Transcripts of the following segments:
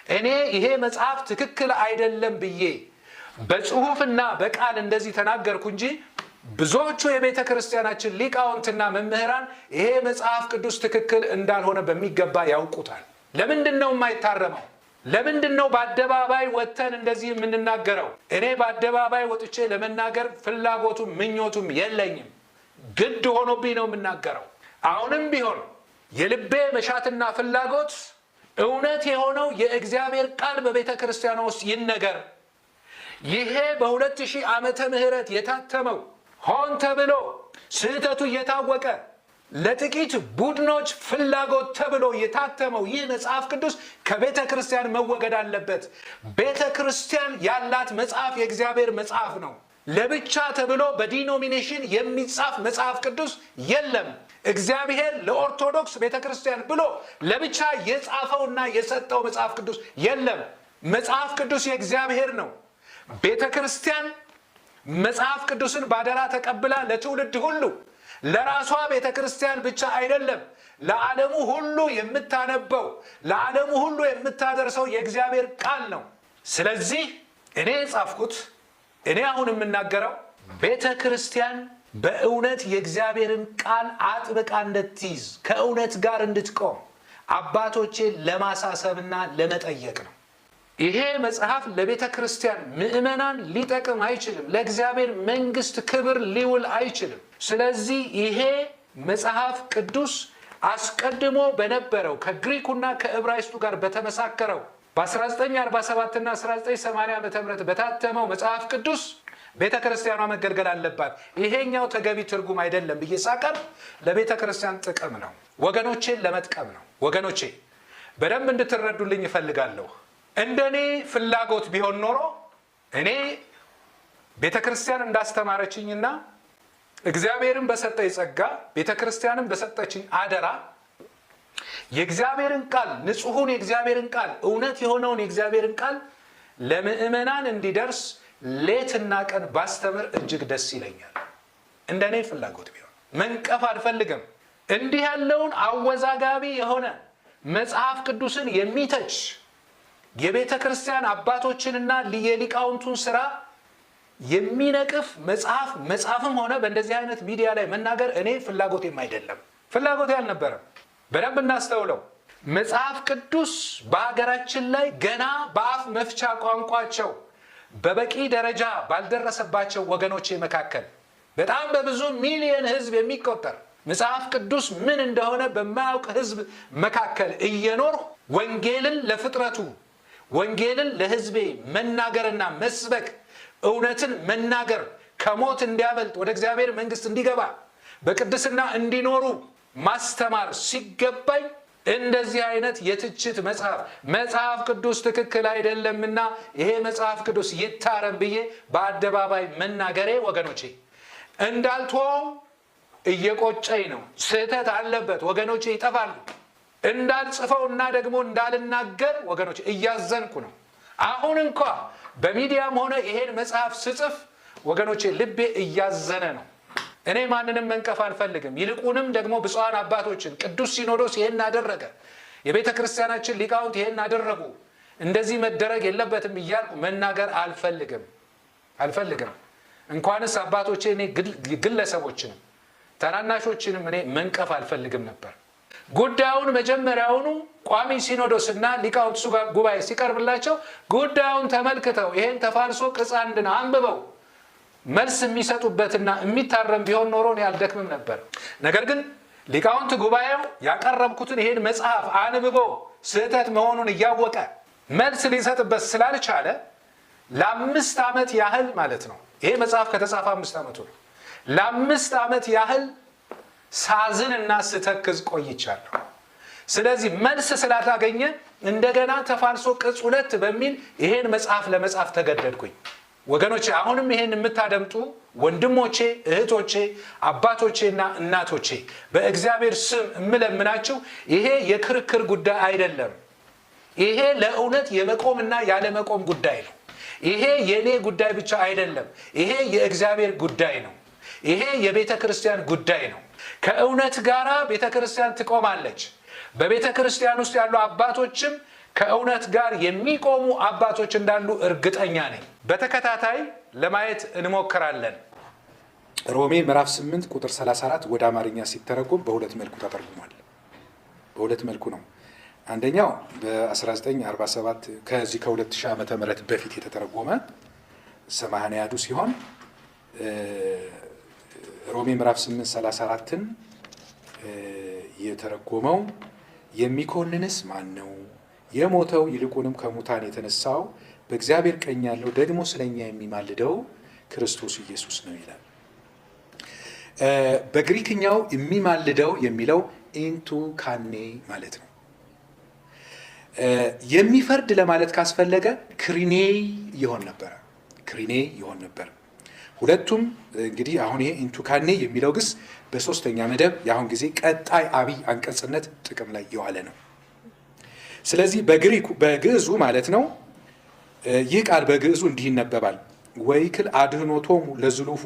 እኔ ይሄ መጽሐፍ ትክክል አይደለም ብዬ በጽሁፍና በቃል እንደዚህ ተናገርኩ እንጂ ብዙዎቹ የቤተ ክርስቲያናችን ሊቃውንትና መምህራን ይሄ መጽሐፍ ቅዱስ ትክክል እንዳልሆነ በሚገባ ያውቁታል። ለምንድን ነው የማይታረመው? ለምንድን ነው በአደባባይ ወጥተን እንደዚህ የምንናገረው? እኔ በአደባባይ ወጥቼ ለመናገር ፍላጎቱም ምኞቱም የለኝም። ግድ ሆኖብኝ ነው የምናገረው። አሁንም ቢሆን የልቤ መሻትና ፍላጎት እውነት የሆነው የእግዚአብሔር ቃል በቤተ ክርስቲያኗ ውስጥ ይነገር። ይሄ በ2000 ዓመተ ምህረት የታተመው ሆን ተብሎ ስህተቱ እየታወቀ ለጥቂት ቡድኖች ፍላጎት ተብሎ የታተመው ይህ መጽሐፍ ቅዱስ ከቤተ ክርስቲያን መወገድ አለበት። ቤተ ክርስቲያን ያላት መጽሐፍ የእግዚአብሔር መጽሐፍ ነው። ለብቻ ተብሎ በ denomination የሚጻፍ መጽሐፍ ቅዱስ የለም። እግዚአብሔር ለኦርቶዶክስ ቤተ ክርስቲያን ብሎ ለብቻ የጻፈውና የሰጠው መጽሐፍ ቅዱስ የለም። መጽሐፍ ቅዱስ የእግዚአብሔር ነው። ቤተ ክርስቲያን መጽሐፍ ቅዱስን ባደራ ተቀብላ ለትውልድ ሁሉ፣ ለራሷ ቤተ ክርስቲያን ብቻ አይደለም፣ ለዓለሙ ሁሉ የምታነበው፣ ለዓለሙ ሁሉ የምታደርሰው የእግዚአብሔር ቃል ነው። ስለዚህ እኔ የጻፍኩት፣ እኔ አሁን የምናገረው ቤተ ክርስቲያን በእውነት የእግዚአብሔርን ቃል አጥብቃ እንድትይዝ፣ ከእውነት ጋር እንድትቆም አባቶቼን ለማሳሰብና ለመጠየቅ ነው። ይሄ መጽሐፍ ለቤተ ክርስቲያን ምዕመናን ሊጠቅም አይችልም። ለእግዚአብሔር መንግስት ክብር ሊውል አይችልም። ስለዚህ ይሄ መጽሐፍ ቅዱስ አስቀድሞ በነበረው ከግሪኩና ከዕብራይስጡ ጋር በተመሳከረው በ1947 እና 1980 ዓ ም በታተመው መጽሐፍ ቅዱስ ቤተ ክርስቲያኗ መገልገል አለባት። ይሄኛው ተገቢ ትርጉም አይደለም ብዬ ሳቀርብ ለቤተ ክርስቲያን ጥቅም ነው፣ ወገኖቼን ለመጥቀም ነው። ወገኖቼ፣ በደንብ እንድትረዱልኝ እፈልጋለሁ። እንደኔ ፍላጎት ቢሆን ኖሮ እኔ ቤተ ክርስቲያን እንዳስተማረችኝና እግዚአብሔርን በሰጠኝ ጸጋ፣ ቤተ ክርስቲያንን በሰጠችኝ አደራ የእግዚአብሔርን ቃል፣ ንጹሑን የእግዚአብሔርን ቃል፣ እውነት የሆነውን የእግዚአብሔርን ቃል ለምዕመናን እንዲደርስ ሌትና ቀን ባስተምር እጅግ ደስ ይለኛል። እንደ እኔ ፍላጎት ቢሆን መንቀፍ አልፈልግም። እንዲህ ያለውን አወዛጋቢ የሆነ መጽሐፍ ቅዱስን የሚተች፣ የቤተ ክርስቲያን አባቶችንና የሊቃውንቱን ስራ የሚነቅፍ መጽሐፍ መጻፍም ሆነ በእንደዚህ አይነት ሚዲያ ላይ መናገር እኔ ፍላጎቴም አይደለም፣ ፍላጎቴ አልነበረም። በደንብ እናስተውለው። መጽሐፍ ቅዱስ በሀገራችን ላይ ገና በአፍ መፍቻ ቋንቋቸው በበቂ ደረጃ ባልደረሰባቸው ወገኖቼ መካከል፣ በጣም በብዙ ሚሊየን ሕዝብ የሚቆጠር መጽሐፍ ቅዱስ ምን እንደሆነ በማያውቅ ሕዝብ መካከል እየኖርሁ ወንጌልን ለፍጥረቱ፣ ወንጌልን ለሕዝቤ መናገርና መስበክ፣ እውነትን መናገር፣ ከሞት እንዲያመልጥ፣ ወደ እግዚአብሔር መንግስት እንዲገባ፣ በቅድስና እንዲኖሩ ማስተማር ሲገባኝ እንደዚህ አይነት የትችት መጽሐፍ፣ መጽሐፍ ቅዱስ ትክክል አይደለምና ይሄ መጽሐፍ ቅዱስ ይታረም ብዬ በአደባባይ መናገሬ ወገኖቼ እንዳልተወው እየቆጨኝ ነው። ስህተት አለበት፣ ወገኖቼ ይጠፋሉ። እንዳልጽፈው እና ደግሞ እንዳልናገር ወገኖቼ እያዘንኩ ነው። አሁን እንኳ በሚዲያም ሆነ ይሄን መጽሐፍ ስጽፍ ወገኖቼ ልቤ እያዘነ ነው። እኔ ማንንም መንቀፍ አልፈልግም። ይልቁንም ደግሞ ብፁዓን አባቶችን፣ ቅዱስ ሲኖዶስ ይሄን አደረገ፣ የቤተ ክርስቲያናችን ሊቃውንት ይሄን አደረጉ፣ እንደዚህ መደረግ የለበትም እያልኩ መናገር አልፈልግም አልፈልግም። እንኳንስ አባቶቼ፣ እኔ ግለሰቦችንም ታናናሾችንም እኔ መንቀፍ አልፈልግም ነበር። ጉዳዩን መጀመሪያውኑ ቋሚ ሲኖዶስና ሊቃውንት ጉባኤ ሲቀርብላቸው ጉዳዩን ተመልክተው ይሄን ተፋልሶ ቅጽ አንድን አንብበው መልስ የሚሰጡበትና የሚታረም ቢሆን ኖሮ እኔ አልደክምም ነበር። ነገር ግን ሊቃውንት ጉባኤው ያቀረብኩትን ይሄን መጽሐፍ አንብቦ ስህተት መሆኑን እያወቀ መልስ ሊሰጥበት ስላልቻለ ለ5 ዓመት ያህል ማለት ነው። ይሄ መጽሐፍ ከተጻፈ 5 ዓመቱ ነው። ለ5 ዓመት ያህል ሳዝን እና ስተክዝ ቆይቻለሁ። ስለዚህ መልስ ስላላገኘ እንደገና ተፋልሶ ቅጽ 2 በሚል ይሄን መጽሐፍ ለመጻፍ ተገደድኩኝ። ወገኖቼ፣ አሁንም ይሄን የምታደምጡ ወንድሞቼ፣ እህቶቼ፣ አባቶቼና እናቶቼ በእግዚአብሔር ስም እምለምናችሁ ይሄ የክርክር ጉዳይ አይደለም። ይሄ ለእውነት የመቆምና ያለመቆም ጉዳይ ነው። ይሄ የኔ ጉዳይ ብቻ አይደለም። ይሄ የእግዚአብሔር ጉዳይ ነው። ይሄ የቤተ ክርስቲያን ጉዳይ ነው። ከእውነት ጋራ ቤተ ክርስቲያን ትቆማለች። በቤተ ክርስቲያን ውስጥ ያሉ አባቶችም ከእውነት ጋር የሚቆሙ አባቶች እንዳሉ እርግጠኛ ነኝ። በተከታታይ ለማየት እንሞክራለን። ሮሜ ምዕራፍ 8 ቁጥር 34 ወደ አማርኛ ሲተረጎም በሁለት መልኩ ተተርጉሟል። በሁለት መልኩ ነው። አንደኛው በ1947 ከዚህ ከ2000 ዓመተ ምህረት በፊት የተተረጎመ ሰማንያዱ ሲሆን ሮሜ ምዕራፍ 8 34ን የተረጎመው የሚኮንንስ ማን ነው? የሞተው ይልቁንም ከሙታን የተነሳው በእግዚአብሔር ቀኝ ያለው ደግሞ ስለኛ የሚማልደው ክርስቶስ ኢየሱስ ነው ይላል። በግሪክኛው የሚማልደው የሚለው ኢንቱ ካኔ ማለት ነው። የሚፈርድ ለማለት ካስፈለገ ክሪኔ ይሆን ነበረ። ክሪኔ ይሆን ነበር። ሁለቱም እንግዲህ አሁን ይሄ ኢንቱ ካኔ የሚለው ግስ በሶስተኛ መደብ የአሁን ጊዜ ቀጣይ አብይ አንቀጽነት ጥቅም ላይ የዋለ ነው። ስለዚህ በግሪኩ በግዕዙ ማለት ነው፣ ይህ ቃል በግዕዙ እንዲህ ይነበባል። ወይክል አድኅኖቶሙ ለዝሉፉ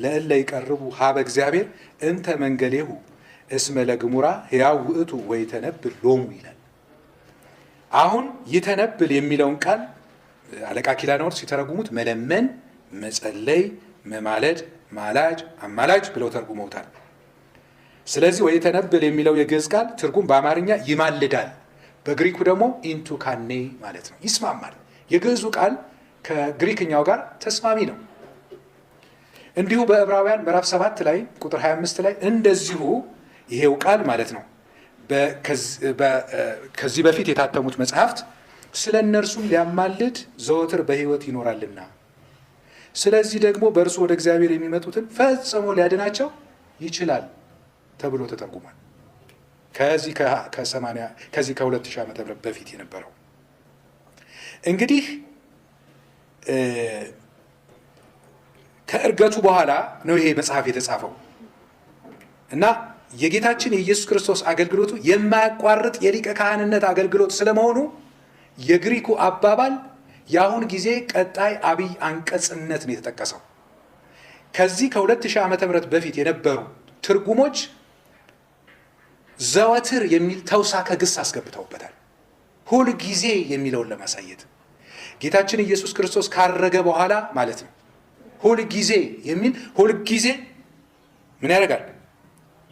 ለእለ ይቀርቡ ሀበ እግዚአብሔር እንተ መንገሌሁ እስመ ለግሙራ ሕያው ውእቱ ወይተነብል ሎሙ ይላል። አሁን ይተነብል የሚለውን ቃል አለቃ ኪዳነ ወልድ ሲተረጉሙት መለመን፣ መጸለይ፣ መማለድ፣ ማላጅ፣ አማላጅ ብለው ተርጉመውታል። ስለዚህ ወይተነብል የሚለው የግዕዝ ቃል ትርጉም በአማርኛ ይማልዳል፣ በግሪኩ ደግሞ ኢንቱ ካኔ ማለት ነው። ይስማማል። የግዕዙ ቃል ከግሪክኛው ጋር ተስማሚ ነው። እንዲሁ በዕብራውያን ምዕራፍ 7 ላይ ቁጥር 25 ላይ እንደዚሁ ይሄው ቃል ማለት ነው። ከዚህ በፊት የታተሙት መጽሐፍት ስለ እነርሱም ሊያማልድ ዘወትር በሕይወት ይኖራልና ስለዚህ ደግሞ በእርሱ ወደ እግዚአብሔር የሚመጡትን ፈጽሞ ሊያድናቸው ይችላል ተብሎ ተተርጉሟል። ከዚህ ከ2000 ዓመተ ምህረት በፊት የነበረው እንግዲህ ከእርገቱ በኋላ ነው ይሄ መጽሐፍ የተጻፈው እና የጌታችን የኢየሱስ ክርስቶስ አገልግሎቱ የማያቋርጥ የሊቀ ካህንነት አገልግሎት ስለመሆኑ የግሪኩ አባባል የአሁን ጊዜ ቀጣይ አብይ አንቀጽነት ነው የተጠቀሰው። ከዚህ ከ2000 ዓመተ ምህረት በፊት የነበሩ ትርጉሞች ዘወትር የሚል ተውሳከ ግስ አስገብተውበታል። ሁል ጊዜ የሚለውን ለማሳየት ጌታችን ኢየሱስ ክርስቶስ ካረገ በኋላ ማለት ነው። ሁል ጊዜ የሚል ሁል ጊዜ ምን ያደርጋል?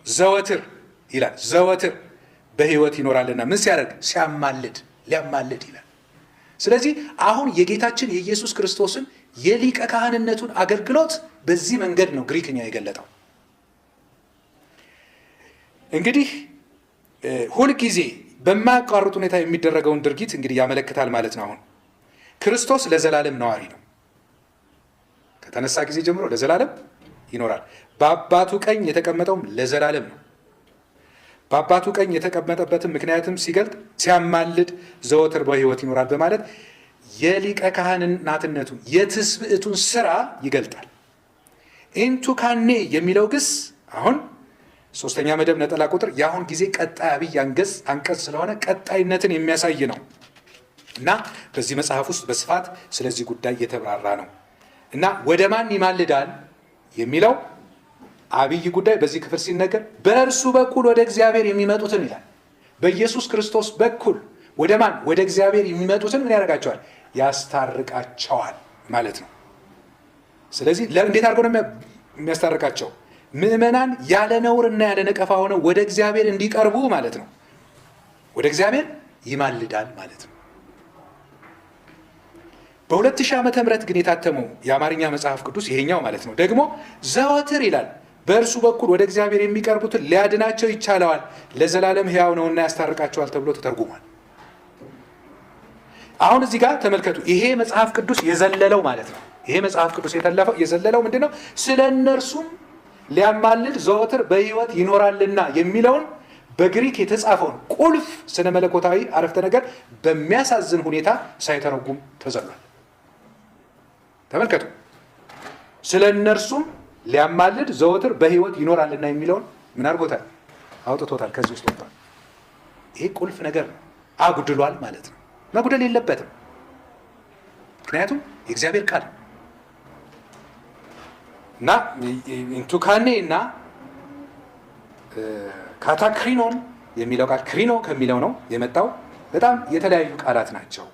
ዘወትር ይላል። ዘወትር በሕይወት ይኖራልና ምን ሲያደርግ? ሲያማልድ፣ ሊያማልድ ይላል። ስለዚህ አሁን የጌታችን የኢየሱስ ክርስቶስን የሊቀ ካህንነቱን አገልግሎት በዚህ መንገድ ነው ግሪክኛ የገለጠው። እንግዲህ ሁል ጊዜ በማያቋርጥ ሁኔታ የሚደረገውን ድርጊት እንግዲህ ያመለክታል ማለት ነው። አሁን ክርስቶስ ለዘላለም ነዋሪ ነው። ከተነሳ ጊዜ ጀምሮ ለዘላለም ይኖራል። በአባቱ ቀኝ የተቀመጠውም ለዘላለም ነው። በአባቱ ቀኝ የተቀመጠበትም ምክንያትም ሲገልጥ ሲያማልድ ዘወትር በሕይወት ይኖራል በማለት የሊቀ ካህንነቱን የትስብእቱን ስራ ይገልጣል። ኢንቱ ካኔ የሚለው ግስ አሁን ሶስተኛ መደብ ነጠላ ቁጥር የአሁን ጊዜ ቀጣይ አብይ አንቀጽ ስለሆነ ቀጣይነትን የሚያሳይ ነው እና በዚህ መጽሐፍ ውስጥ በስፋት ስለዚህ ጉዳይ የተብራራ ነው እና ወደ ማን ይማልዳል የሚለው አብይ ጉዳይ በዚህ ክፍል ሲነገር በእርሱ በኩል ወደ እግዚአብሔር የሚመጡትን ይላል። በኢየሱስ ክርስቶስ በኩል ወደ ማን? ወደ እግዚአብሔር የሚመጡትን ምን ያደርጋቸዋል? ያስታርቃቸዋል ማለት ነው። ስለዚህ እንዴት አድርጎ ነው የሚያስታርቃቸው? ምዕመናን ያለ ነውርና ያለ ነቀፋ ሆነው ወደ እግዚአብሔር እንዲቀርቡ ማለት ነው። ወደ እግዚአብሔር ይማልዳል ማለት ነው። በ2000 ዓመተ ምህረት ግን የታተመው የአማርኛ መጽሐፍ ቅዱስ ይሄኛው ማለት ነው ደግሞ ዘወትር ይላል። በእርሱ በኩል ወደ እግዚአብሔር የሚቀርቡትን ሊያድናቸው ይቻለዋል፣ ለዘላለም ሕያው ነውና ያስታርቃቸዋል ተብሎ ተተርጉሟል። አሁን እዚህ ጋር ተመልከቱ። ይሄ መጽሐፍ ቅዱስ የዘለለው ማለት ነው። ይሄ መጽሐፍ ቅዱስ የዘለለው ምንድነው? ስለ እነርሱም ሊያማልድ ዘወትር በሕይወት ይኖራልና የሚለውን በግሪክ የተጻፈውን ቁልፍ ስነ መለኮታዊ አረፍተ ነገር በሚያሳዝን ሁኔታ ሳይተረጉም ተዘሏል። ተመልከቱ። ስለ እነርሱም ሊያማልድ ዘወትር በሕይወት ይኖራልና የሚለውን ምን አድርጎታል? አውጥቶታል። ከዚህ ውስጥ ወጥቷል። ይሄ ቁልፍ ነገር ነው። አጉድሏል ማለት ነው። መጉደል የለበትም። ምክንያቱም የእግዚአብሔር ቃል እና ኢንቱካኔ እና ካታክሪኖን የሚለው ቃል ክሪኖ ከሚለው ነው የመጣው። በጣም የተለያዩ ቃላት ናቸው።